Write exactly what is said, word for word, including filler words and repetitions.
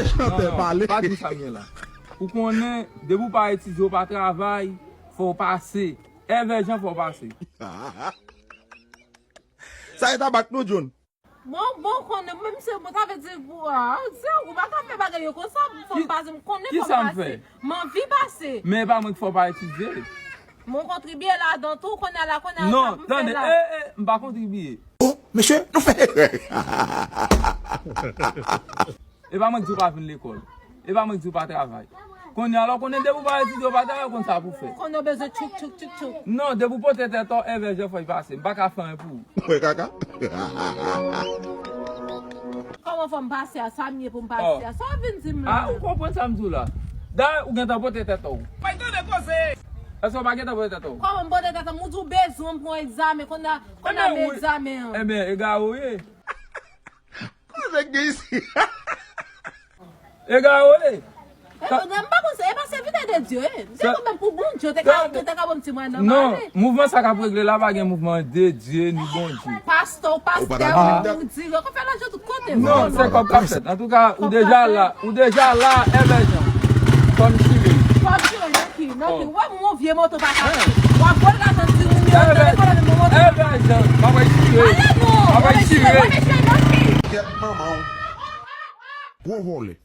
Chantè pale. Pa di sa m ye la. Ou konnen, depi w pa etidye, w pa travay, fò w pase. Èvè Jan, fò w pase. Sa e tabak nou, John. Bon, bon, konnen, menm se bon, sa vle di, ah, se ou pa ka fè bagay yo konsa, fò m pase, m konnen fò m pase. M anvi pase. Men e pa mwen ki fè w pa etidye. Mwen kontribye ladan tou, konnen la, konnen sa pou m fè la. Non, tande, eh, eh, m pa kontribye. Oh, mesye, nou fè erè. E pa mwen k di w pa vin lekòl. E pa mwen k di w pa travay. Kounye a la, w konnen depi w pa etidye, w pa travay, w konn sa pou w fè. Konnen w bezwen tchouk, tchouk, tchouk, tchouk. Non, depi w pote tèt ou, èvè Jan fò y pase. M pa ka fè anyen pou ou. Mwen kaka. Kòman fò m pase a? Sa m ye pou m pase a? Sa w vin di m la? Ah, ou konprann sa m di w la? Dayè, ou gentan pote tèt ou. Bay tande koze! Èske w pa gentan pote tèt ou? Kòman m pote tèt ou? M di w bezwen m pran egzamen, kounye a, kounye a m egzamen an. Ebyen, egare w ye. Koze k gen isi? Egare w ye. E, m pa konn se, e pa sèvitè de Dye, e. M te konn menm pou Bondye, te ka, te ka bon ti mwen nan. Non, mouvman sa k ap regle la, pa gen mouvman de Dye ni Bondye. Pastè, pastè, ou dire, ou fè lajan tout kote. Non, se kòb k ap fèt. Antouka, ou deja la, ou deja la, èvè Jan. Kòm chire. Kòm chire, nan ki, nan ki? Ou wè, m yon vye moto pa ka. W ap vòlè lajan timoun yo, nan lekòl, men moto pa ka. Èvè Jan, m ap chire. Ale non, w ap chire, w ap chire, nan ki? Kèt manman w. Gwo vòlè.